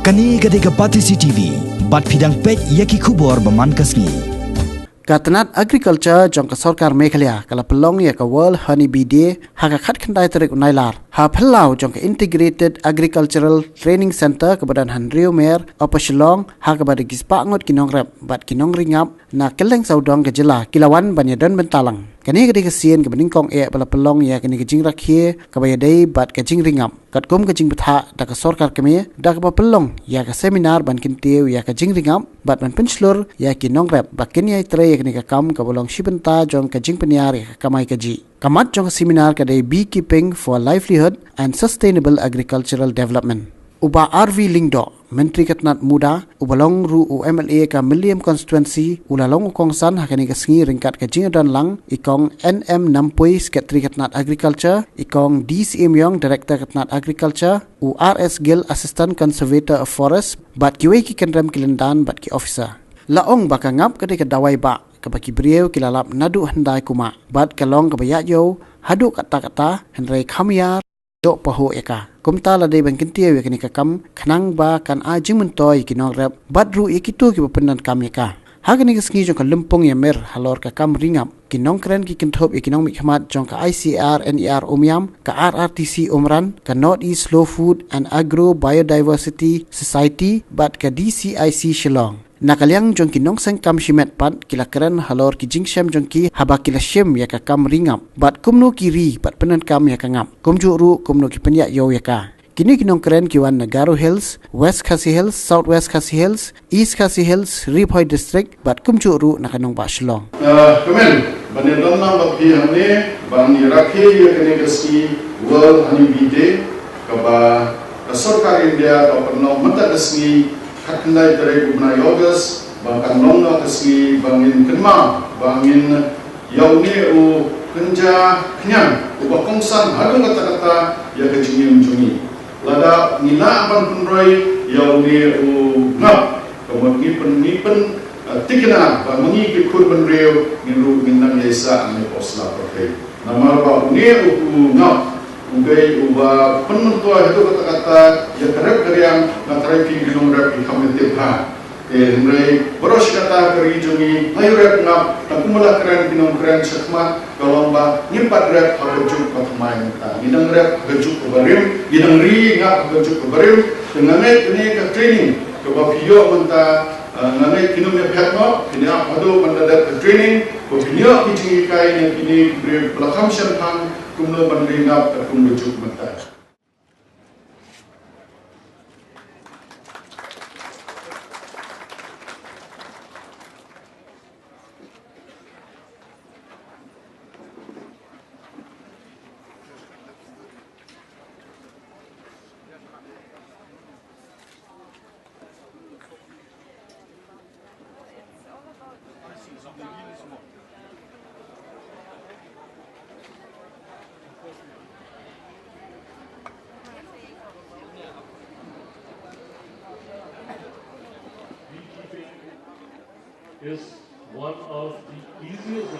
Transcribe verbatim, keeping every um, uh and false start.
Kane ka dei ka Batesi T V, bad phi dang peit ïa ki khubor ba man ka sngi. Ka tnat Agriculture jong ka sorkar Meghalaya ka la pynlong ïa ka World Honey Bee Day ha ka khatkhyndai tarik u Nailar, ha phyllaw jong ka Integrated Agricultural Training Centre kaba don ha Riewmer, Upper Shillong, ha kaba don ki spah ngut ki nongrep bad ki nongri ngap na kylleng sawdong ka jylla ki la wan ban ïadon bynta lang. Kane ka dei ka sien kaba nyngkong eh ba la pynlong ïa kane ka jingrakhe kaba ïadei bad ka jingri ngap, katkum ka jingbthah da ka sorkar kmie, da kaba pynlong ïa ka seminar ban kyntiew ïa ka jingri ngap bad ban pynshlur ïa ki nongrep ba kin ïai trei ïa kane ka kam kaba long shi bynta jong ka jingpynïar ïa ka kamai kajih. Ka mat jong ka seminar ka dei Beekeeping for Livelihood and Sustainable Agricultural Development. U Bah R V Lyngdoh, Myntri ka tnat MUDA, uba long ruh u M L A ka Mylliem Constituency, u la long u kongsan ha kane ka sngi ryngkat ka jingïadon lang i Kong N M Nampui, Secretary ka tnat Agriculture, i Kong D C Myong, Director ka tnat Agriculture, u R S Gill, Assistant Conservator of Forest, bad kiwei ki kynrem ki lyndan bad ki officer. La ong ba ka ngap ka dei ka dawai bah kaba ki briew ki la lap naduh hyndai kumah, bad ka long kaba ïaid ïew haduh katta katta, hynrei kham ïar doh pahuh ïa ka. Kumta la dei ban kyntiew ïa kane ka kam khnang ba kan ai jingmyntoi ïa ki nongrep bad ruh ïa kito kiba pyndonkam ïa ka. Ha kane ka sngi jong ka lympung ïamir halor ka kam ri ngap, ki nongkren ki kynthup ïa ki nongmihkhmat jong ka I C A R N E R Umiam, ka R R T C Umran, ka North East Slow Food and Agro Biodiversity Society bad ka D C I C Shillong. Na ka liang jong ki nongseng kam shimet pat, ki la kren halor ki jingshem jong ki haba ki la shim ïa ka kam ri ngap, bad kumno ki ri bad pyndonkam ïa ka ngap, kumjuh ruh kumno ki pynïaid ïew ïa ka. Kine ki nongkren ki wan na Garo Hills, West Khasi Hills, South West Khasi Hills, East Khasi Hills, Ri Bhoi District, bad kumjuh ruh na ka nongbah Shillong. Ah, kmen, ban ïadon lang bad phi hangne, ban ïarakhe ïa kane ka sngi World Honey Bee Day, kaba ka sorkar India ka pynlong mynta ka sngi, khatkhyndai tarik u bnai August, ba kan long noh ka sngi ba ngin kynmaw ba ngin ïa une u kynja khñiang uba kongsan haduh katta katta ïa ka jingim jong ngi. Lada ngi lah ban pynroi ïa une u ngap, ka mut ngi pyn, ngi pyn, eh, thikna ba ma ngi ki khun bynriew ngin ruh ngin nang ïaisah ha une u sla pyrthei. Namar ba une u, u ngap u dei uba pynmyntoi haduh katta katta ïa ka rep ka riang na trai phi ki nongrep ki kham ïatip bha. Te hynrei baroh shi katta ka ri jong ngi la ïoh rep ngap, tang kumba la kren ki nongkren shakhmat, ka long ba ngim pat rep ha ka juk ka thymmai mynta. Ngi dang rep ha ka juk kaba rim, ngi dang ri ngap ha ka juk kaba rim. Te nga ngeit kane ka training kaba phi ïoh mynta, eh, nga ngeit phin ym ïaphet noh, phin ïap haduh ban da dep ka training, ba phin ïoh ki jinghikai na kine ki briew ba la kham shemphang kumno ban ri ngap katkum ka juk mynta. Is one of the easiest.